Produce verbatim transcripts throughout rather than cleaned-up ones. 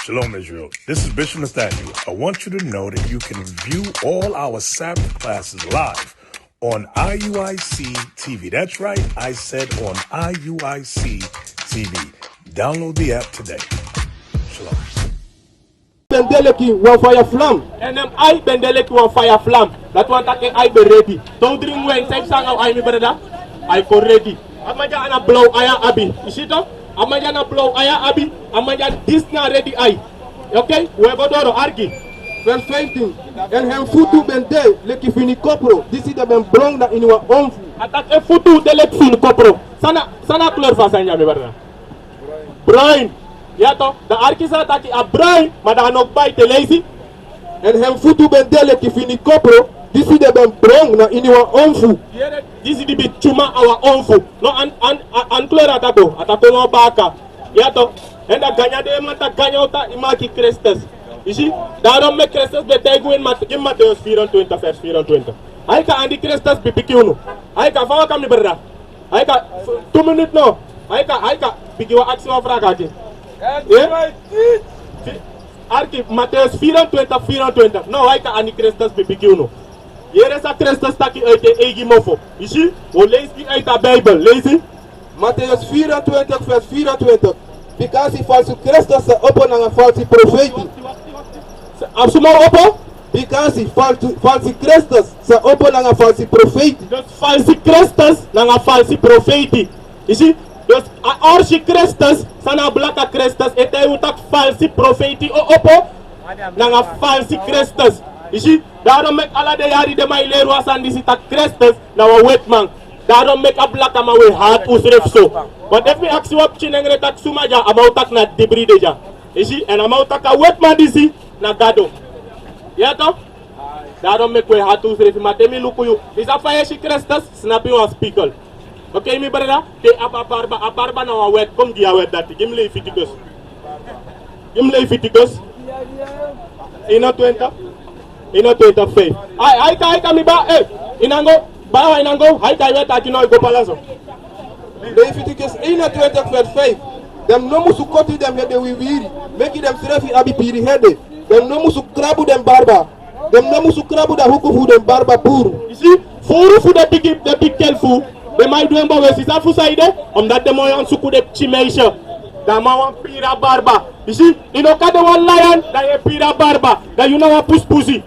Shalom, Israel. This is Bishop Nathaniel. I want you to know that you can view all our Sabbath classes live on I U I C T V. That's right, I said on I U I C T V. Download the app today. Shalom. Ben de leki wan faya flam. En en ai ben de leki wan faya flam. Dati wani taki en ai ben redi. Te un dringi wen, san yu sabi nanga un ai, mi brada? Ai kon redi. A man dya na blaw ai a abi. Yu si to? A man dya na blaw ai a abi. A man dya, disi na redi ai. Oké, un e go doro, arki. Vers vijftien. En en futu ben de leki fini kopro, disi den ben bron na ini wan onfu. A taki en futu de leki fini kopro. San na, san na a kleur fu a sani dya, mi brada? Bruin. Ya to, dan arki san a taki, a bruin, ma dan a no kba ete. Leisi. En en futu ben de leki fini kopro, disi den ben bron na ini wan onfu. Yere, disi di ben tyuma a wan onfu. No, a, a, a, a kleur a taki, a taki wan baka. Ya to, en dan ganya de, man, taki ganya o taki, i maki Kristus. Yu si, daarom meki Kristus ben taigi unu, Mat-, gi mi Mateus vierentwintig vers vierentwintig. Aika, andi Kristus ben piki unu? Aika, fa waka, mi brada? Aika, tu minute no. Aika, aika, bigi wan aksi wan vraag aki. Eh? Fi-, arki, Mateus vierentwintig, vierentwintig. No, aika, andi Kristus ben piki unu? Yere san Kristus taki uit en eigi mofo. Yu si, un o leisi uit a Bijbel. Leisi. Mateus vierentwintig vers vierentwintig. Bikasi falsi Kristus sa opo nanga falsi profeiti. A suma opo? Bikasi falsi, falsi Kristus sa opo nanga falsi profeiti. Dus falsi Kristus nanga falsi profeiti. Yu si, dus a orsi Kristus, san na a blaka Kristus, ete un taki falsi profeiti o opo nanga falsi Kristus. Yu si, daarom meki ala den yari den man e leri wan sani disi taki Kristus na wan wetiman. Daarom meki a blakaman un e hati unsrefi so. Want efu mi aksi wan pikin nengre taki suma dya, a man o taki na dibri de dya. Yu si, en a man o taki a wetiman disi na Gado. Ya to? Daarom meki un e hati unsrefi, ma te mi luku yu, mi sabi fa yu e si Kristus, snapu yu wan spikkel. Oké, mi brada, te a abi barba, a barba na wan wet, kon gi a wet dati, gi mi Leviticus. Gi mi Leviticus. Eenentwintig. Eenentwintig vijf. Ai, aika, aika, mi ba, eh, inango, ba, inango, aika, yu e taki no, i go palaso. Leviticus eenentwintig vers vijf. Den no musu koti den hede wiwiri, meki densrefi abi piri hede. Den no musu krabu den barba. Den no musu krabu da huku fu den barba puru. Yu si, furu fu den bigi, den bigi tel fu den man e du en bowesi. San fu saide? Omdat den man wani suku den pikin meisje. Dan a man wani piri a barba. Yu si, i no kan de wan layan, dan yu e piri a barba. Dan yu na wan puspusi.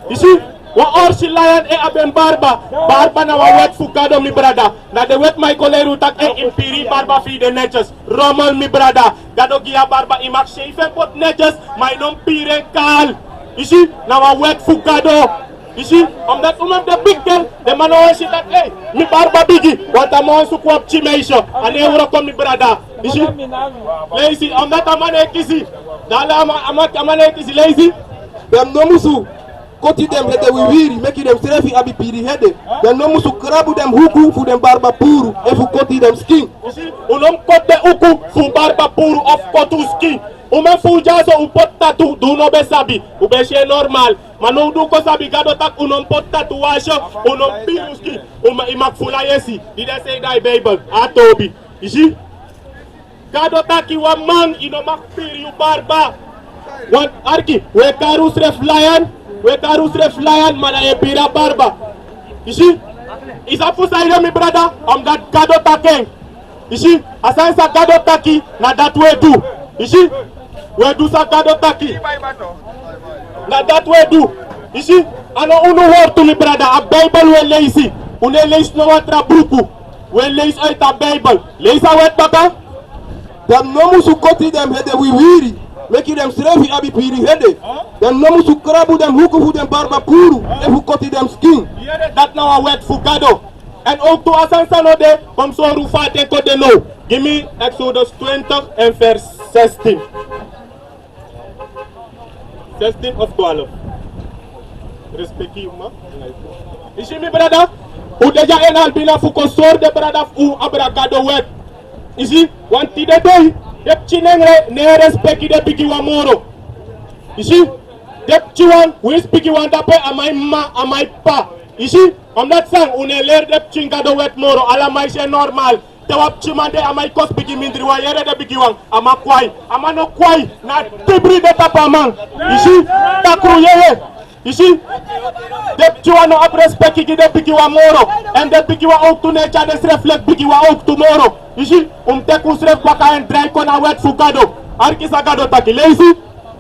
Yu si, wan orsi layan e abi en barba. Barba na wan wet fu Gado, mi brada. Na den wetiman e kon leri un taki, eh, i mus piri i barba fu i de netjes. Rommel, mi brada. Gado gi yu a barba, i mag seifi en poti netjes, ma i no mus piri en kaal. Yu si, na wan wet fu Gado. Yu si, omdat un mus de bigi tel, den man no wani si taki, eh, mi barba bigi, want a man wani suku wan pikin meisje. A no e wroko, mi brada. Yu si, leisi, omdat a man no e kisi. Dan ala a man, a man, a man no e kisi, leisi. Den no musu koti den hede wiwiri, meki densrefi abi piri hede. Den no musu krabu den huku fu den barba puru, efu koti den skin. Yu si, un no mus koti den huku fu barba puru of koti un skin. Umen fu un dyaso un poti tatu, di un no ben sabi, un ben si en normal. Ma now di un kon sabi, Gado taki un no mus poti tatu, wasi, un no mus piri un skin. Un ma-, i mag furu a yesi, di den sei dan a Bijbel, a tobi. Yu si? Gado taki wan man, i no mag piri yu barba. Wan, arki, un e kari unsrefi layan, un e kari unsrefi layan, ma dan yu e piri a barba. Yu si? I sabi fu saide, mi brada? Omdat Gado taki en. Yu si? A sani san Gado taki, na dati un e du. Yu si? Un e du san Gado taki. Na dati un e du. Yu si? A no unu wortu, mi brada, a Bijbel un e leisi. Un no e leisi no wan tra buku. Un e leisi uit a Bijbel. Leisi a wet baka. Den no musu koti den hede wiwiri, meki densrefi abi piri hede. Den no musu krabu den huku fu den barba puru, efu koti den skin. Dati na wan wet fu Gado. En ook tu a sani san no de, kon mi sori un fa a ten kon de now. Gi mi Exodus twintig en vers zestien. Zestien of twaalf. Respeki yu, man. Yu si, mi brada, un de dya en albina fu kon sori den brada fu un abra Gado wet. Yu si, want tide dei, den pikin nengre no e respeki den bigiwan moro. Yu si, den pikinwan, winsi pikinwan dape, a man e mama, a man e papa. Yu si, omdat san, un no e leri den pikin Gado wet moro, ala man e si en normal. Te wan pikinman de, a man e kosi bigi mindri, wan yere den bigiwan, a man kwai. A man no kwai, na tibri de tapu a man. I si, takru yeye. I si, den pikinwan no abi respeki gi den bigiwan moro. Èn den bigiwan owktu no e tyari densrefi leki bigiwan owktu moro. I si, un mus teki unsrefi baka èn drai kon na wèt fu Gado. Arki san Gado taki, leisi.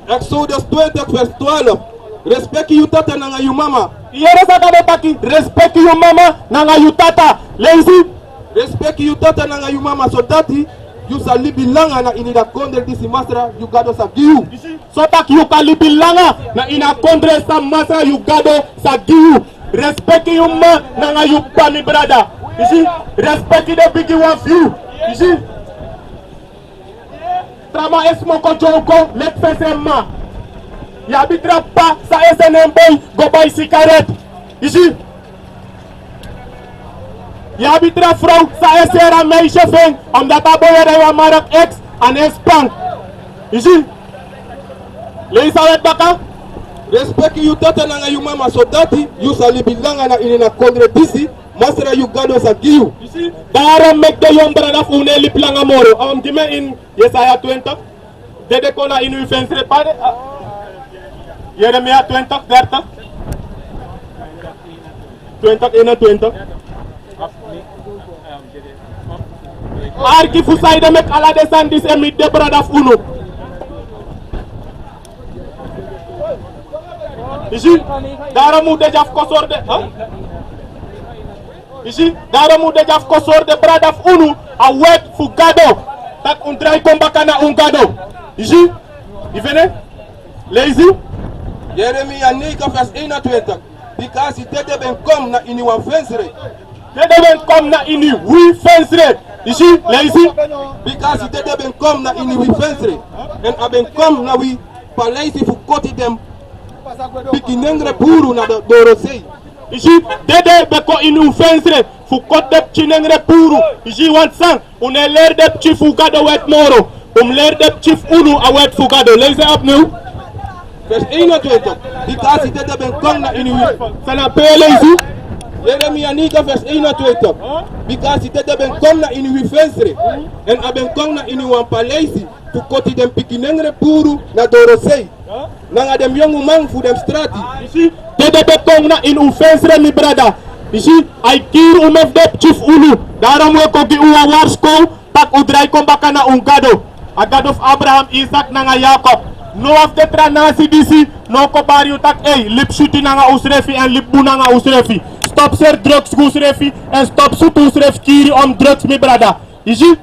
Exodus twintig vers twaalf. Respeki yu tata nanga yu mama. Yere san Gado taki, respeki yu mama nanga yu tata. Leisi. Respeki yu tata nanga yu mama, sodati yu sa libi langa na ini a kondre disi Masra yu Gado sa gi yu. Sodati yu kan libi langa na ini a kondre san Masra yu Gado sa gi yu. Respeki yu mama nanga yu p'pa, mi brada. I si, respeki den bigiwan fu yu. I si. Tra man e smoko dyowko leki fesi en mma. Yu abi tra p'pa san e seni en boi go bai sigaret. I si. Yu abi tra frow san e seri a meisje fu en, omdat a boi e rei wan mark X, a no e span. I si. Leisi a wèt baka. Respeki yu tata nanga yu mama, sodati yu sa libi langa na ini a kondre disi Masra yu Gado sa gi yu. I si, daarom meki den yongu brada fu unu e libi langa moro. Um, gi mi ini Yesaya twintig. Dede kon na ini wi fensre, pardon. Ah. Yeremia twintig dertig. Twintig eenentwintig. Arki fu san ede meki ala den sani disi e miti den brada fu unu. I si, daarom un de dya fu kon sori den, ha? I si, daarom un de dya fu kon sori den brada fu unu a wèt fu Gado. Taki un drai kon baka na un Gado. I si, i feni en? Leisi. Yeremia negen vers eenentwintig. Bikasi dede ben kon na ini wan fensre. Dede ben kon na ini wi fensre. I si, leisi. Bikasi dede ben kon na ini wi fensre. Èn a ben kon na wi paleisi fu koti den pikinengre puru na do-, dorosei. I si, dede ben kon ini un fensre fu koti den pikinengre puru. I si, want san? Un no e leri den pikin fu Gado wèt moro. Un mus leri den pikin fu unu a wèt fu Gado. Leisi opnieuw. Vers eenentwintig. Bikasi dede ben kon na ini wi. San na pe, leisi. Yeremia negen vers eenentwintig. Bikasi dede ben kon na ini wi fensre. Èn a ben kon na ini wan paleisi fu koti den pikinengre puru na dorosei. Nanga den yonguman fu den strati. I si, dede ben kon na ini un fensre, mi brada. I si, a e kiri un meti den pikin fu unu. Daarom wi e kon gi un wan warskow. Taki un drai kon baka na un Gado. A Gado fu Abraham, Isak nanga Yakob. No wan fu den tra nasi disi no o kon bari yu taki, ei, libi switi nanga unsrefi èn libi bun nanga unsrefi. Stop seri drugs gi unsrefi èn stop sutu unsrefi kiri om drugs, mi brada. I si.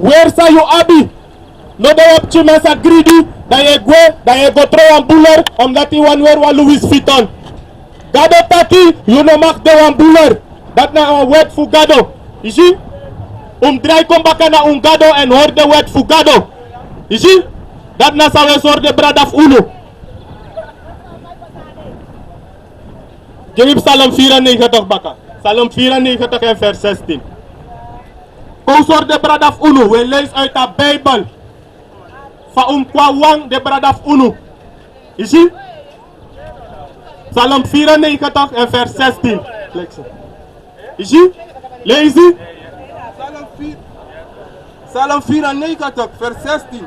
Weri san yu abi. No de wan pikinman sa gridi, dan yu e gwe, dan yu e go tron wan buler, omdat yu wani weri wan Louis Vuitton. Gado taki yu no mag de wan buler. Dati na a wèt fu Gado. I si, un mus drai kon baka na un Gado èn hori den wèt fu Gado. I si, dati na san wi e sori den brada fu unu. Gi mi Psalm vierennegentig baka. Psalm vierennegentig en vers zestien. Kon un sori den brada fu unu, wi e leisi uit a Bijbel. Fa un mus kon wani den brada fu unu. I si? Psalm vierennegentig en vers zestien. I si? Leisi. Psalm vierennegentig, vers zestien.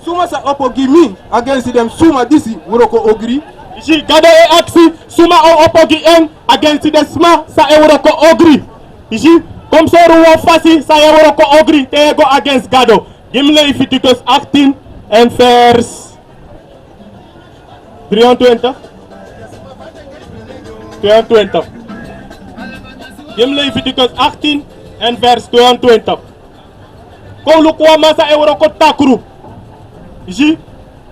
Suma sa opo gi mi, agensi den suma disi wroko ogri? I si, Gado e aksi, suma o opo gi en, agensi den sma san e wroko ogri? I si, kon mi sori un wan fasi san yu e wroko ogri, te yu e go agensi Gado. Gi mi Leviticus achttien en vers Drieëntwintig. Tweeëntwintig. Gi mi Leviticus achttien en vers tweeëntwintig. Kon luku wan man san e wroko takru. I si?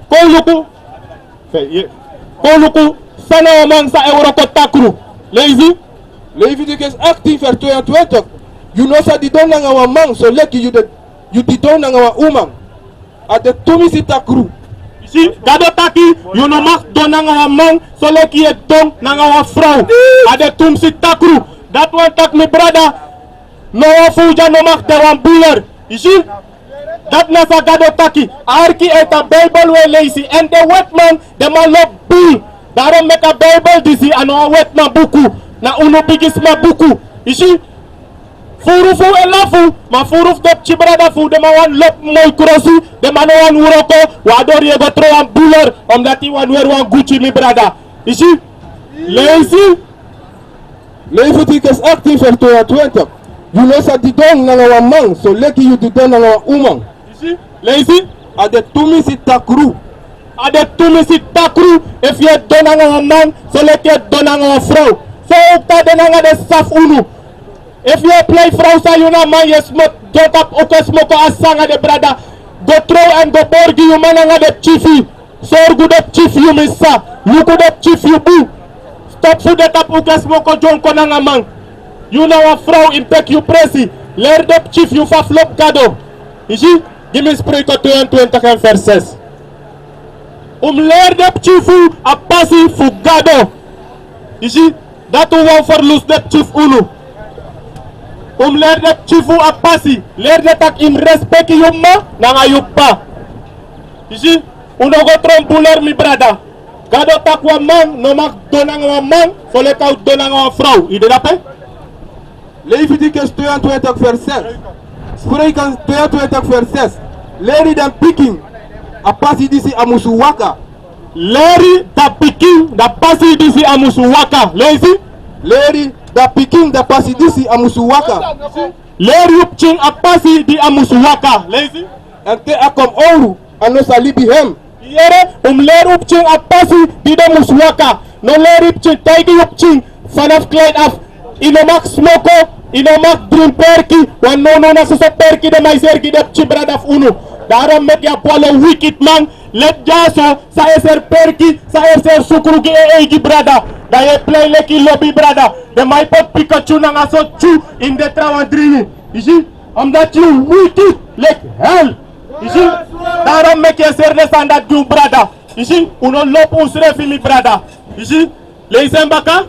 Kon luku. Fe-, ye-, Kon luku san na wan man san e wroko takru. Leisi. Leviticus achttien vers tweeëntwintig. Yu no sa didon nanga wan man soleki yu de, yu didon nanga wan uman. A de tumisi takru. Yu si, Gado taki, yu no mag don nanga wan man soleki yu e don nanga wan frow. A de tumisi takru. Dati wani taki, mi brada, no wan fu unu dya no mag de wan buler. Yu si, dati na san Gado taki. Arki, èn a Bijbel wi e leisi. Èn den wetiman, den man lobi bul. Daarom meki a Bijbel disi a no wan wetiman buku. Na unu bigisma buku. Yu si, furu fu unu e lafu, ma furu fu den pikin brada fu unu, den man wani lobi moi krosi, den man no wani wroko, waardoor yu e go tron wan buler, omdat yu wani weri wan Gucci, mi brada. Yu si, leisi. Leviticus achttien vers tweeëntwintig. Yu no sa didon nanga wan man soleki yu didon nanga wan uman. Yu si, leisi. A de tumisi takru. A de tumisi takru, efu yu e don nanga wan man soleki yu e don nanga wan frow. So unu kan de nanga den sisa fu unu. Efu yu e plei frow san yu na man yu e smoko, go tapu uku e smoko a sisa nanga den brada. Go trow èn go bori gi yu man nanga den pikin fu yu. Sorgu den pikin fu yu, mi sisa. Luku den pikin fu yu bun. Stop fu de tapu uku e smoko dyonko nanga man. Yu na wan frow, yu mus teki yu presi. Leri den pikin fu yu fa fu lobi Gado. Yu si, gi mi Spreuken tweeëntwintig en vers zes. Un mus leri den pikin fu unu a pasi fu Gado. Yu si, dati un wani ferlusu den pikin fu unu. Un mus leri den pikin fu unu a pasi. Leri den taki yu mus respeki yu mma nanga yu ppa. Yu si, un no go tron buler, mi brada. Gado taki wan man no mag don nanga wan man soleki a o don nanga wan frow. Yu de dape? Leviticus tweeëntwintig vers zes. Spreuken tweeëntwintig vers zes. Leri den pikin a pasi disi a musu waka. Leri den pikin a pasi disi a musu waka. Leisi. Leri den pikin a pasi disi a musu waka. Leri yu pikin a pasi di a musu waka. Leisi. Èn te a kon owru, a no sa libi hem. Yere, un mus leri un pikin a pasi di den musu waka. No leri yu pikin, taigi yu pikin fanafu klein afu. Yu no mag smoko, yu no mag dringi perki. Wan nownow na soso perki den man e seri gi den pikin brada fu unu. Daarom meki yu abi wan lo wikiti man leti dyaso, san e seri perki, san e seri sukru gi en eigi brada. Dan yu e plei leki yu lobi yu brada. Den man e poti pika tyu nanga so tyu ini den trawan dringi. Yu si, omdat yu wikiti leki hel. Yu si, daarom meki yu e seri den sani dati gi un brada. Yu si, un no lobi unsrefi, mi brada. Yu si, leisi en baka.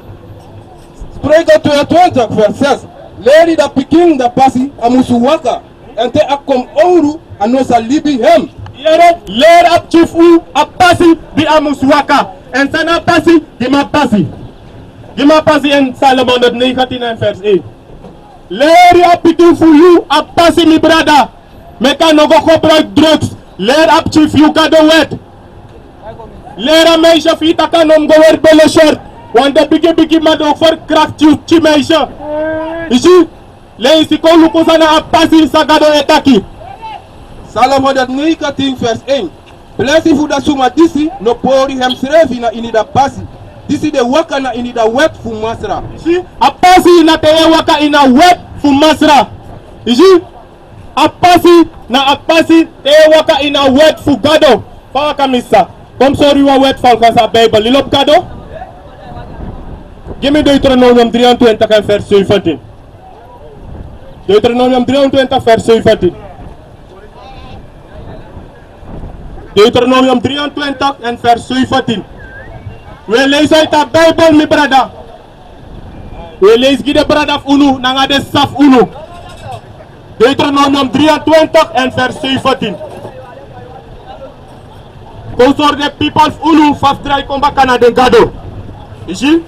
Spreuken tweeëntwintig vers zes. Leri den pikin a pasi a musu waka. Èn te a kon owru, a no sa libi hem. Yere, leri a pikin fu unu a pasi di a musu waka. Èn san na a pasi? Gi mi a pasi. Gi mi a pasi, en Psalm honderdnegentien en vers één. Leri a pikin fu yu a pasi, mi brada. Meki a no go gebruiki drugs. Leri a pikin fu yu Gado wet. Leri a meisje fu yu taki a no mus go weri bele shirt. Want den bigi bigi man den o ferkrakti yu pikin meisje. Yu si, leisi, kon luku san na a pasi san Gado e taki. Psalm honderdnegentien vers één. Blesi fu den suma disi no pori hemsrefi na ini den pasi, disi de waka na ini den wet fu Masra. Yu si, a pasi na te yu e waka ini a wet fu Masra. Yu si, a pasi na a pasi te yu e waka ini a wet fu Gado. Fa waka, mi sisa? Kon mi sori yu wan wet fu a Gado, a Bijbel. Yu lobi Gado? Gi mi Deuteronomium drieëntwintig en vers zeventien. Deuteronomium drieëntwintig vers zeventien. Deuteronomium drieëntwintig en vers zeventien. Wi e leisi uit a Bijbel, mi brada. Wi e leisi gi den brada fu unu nanga den sisa fu unu. Deuteronomium drieëntwintig en vers zeventien. Kon sori den pipel fu unu fa fu drai kon baka na den Gado. Yu si?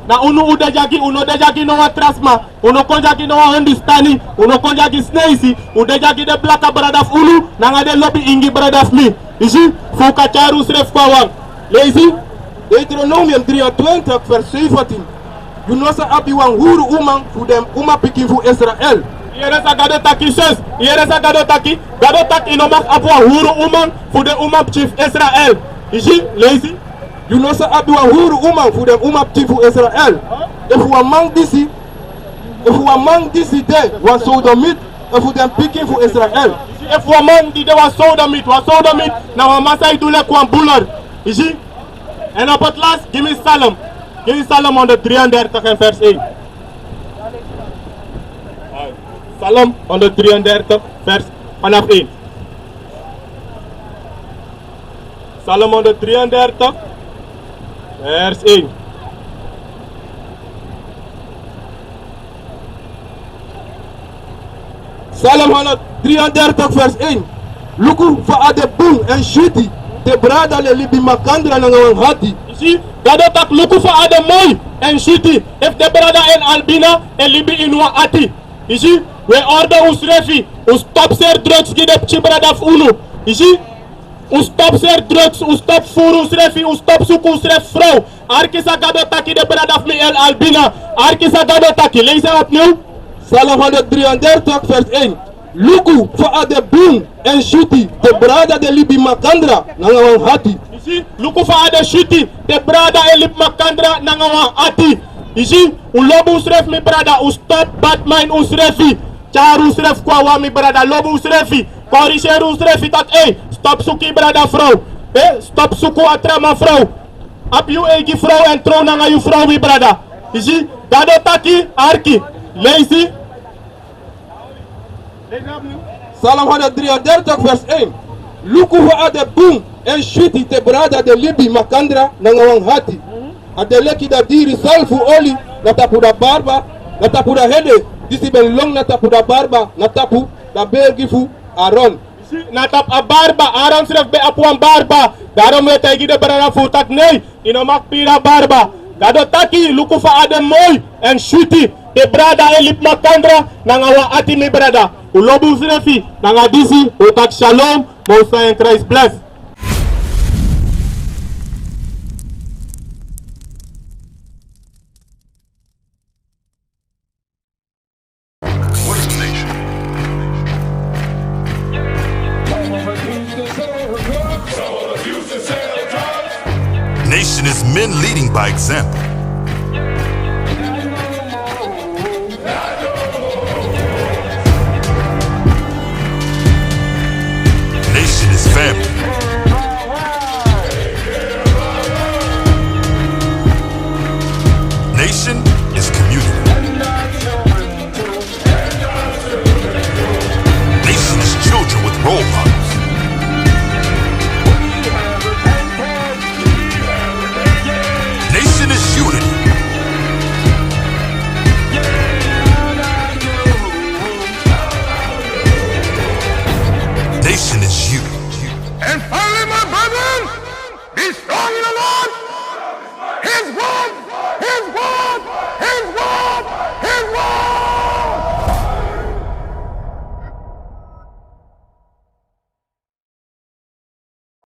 Na unu un de dya gi, un no de dya gi no wan tra sma, un no kon dya gi no wan Hindustani, un no kon dya gi Sneisi, un de dya gi den blaka brada fu unu, nanga den lobi ingi brada fu mi. Yu si, fu un kan tyari unsrefi kon a wan. Leisi. Deuteronomium drieëntwintig vers zeventien. Yu no sa abi wan huru uman fu den umapikin fu Israel. Yere san Gado taki, sus. Yere san Gado taki. Gado taki yu no mag abi wan huru uman fu den umapikin fu Israel. Yu si, leisi. Yu no sa abi wan huru uman fu den umapikin fu Israel. Efu wan man disi, efu wan man disi de wan sodomit, efu den pikin fu Israel. Efu wan man di de wan sodomit, wan sodomit na wan man san e du leki wan buler. Yu si, En op het laatst, give me Psalm. Give me Psalm honderdrieëndertig en vers één. Psalm honderdrieëndertig, vers vanaf één. Psalm honderdrieëndertig, vers één. Psalm honderdrieëndertig, vers één. Luku fa a de bun èn switi te brada e libi makandra nanga wan ati. Yu si, Gado taki luku fa a de moi èn switi efu den brada èn Albina e libi ini wan ati. Yu si, un e orde unsrefi, un stop seri drugs gi den pikin brada fu unu. Yu si, un stop seri drugs, un stop furu unsrefi, un stop suku unsrefi frow. Arki san Gado taki, den brada fu mi èn Albina. Arki san Gado taki, leisi en opnieuw. Psalm honderdrieëndertig, vers één. Luku fa a de bun èn switi te brada e libi makandra nanga wan ati. Yu si, luku fa a de switi te brada e libi makandra nanga wan ati. Yu si, un lobi unsrefi, mi brada, un stop badmain unsrefi. Tyari unsrefi kon na wan, mi brada, lobi unsrefi. Koriseri unsrefi taki, ei, stop suku yu brada frow. Eh, stop suku a tra man frow. Abi yu eigi frow èn trow nanga yu frow, mi brada. Yu si, Gado taki, arki, leisi. Psalm honderdrieëndertig, vers één. Luku fa a de bun èn switi te brada e libi makandra nanga wan ati. A de leki a diri sal fu oli na tapu a barba, na tapu a hede, disi ben lon na tapu a barba, na tapu a bergi fu Aaron. Na tapu a barba, Aaron srefi ben abi wan barba. Daarom un e taigi den brada fu un taki nei, yu no mag piri a barba. Gado taki luku fa a de moi èn switi te brada e libi makandra nanga wan ati, mi brada. Un lobi unsrefi. Nanga disi un taki shalom, Most High in Christ bless. What is a nation? Nation is men leading by example.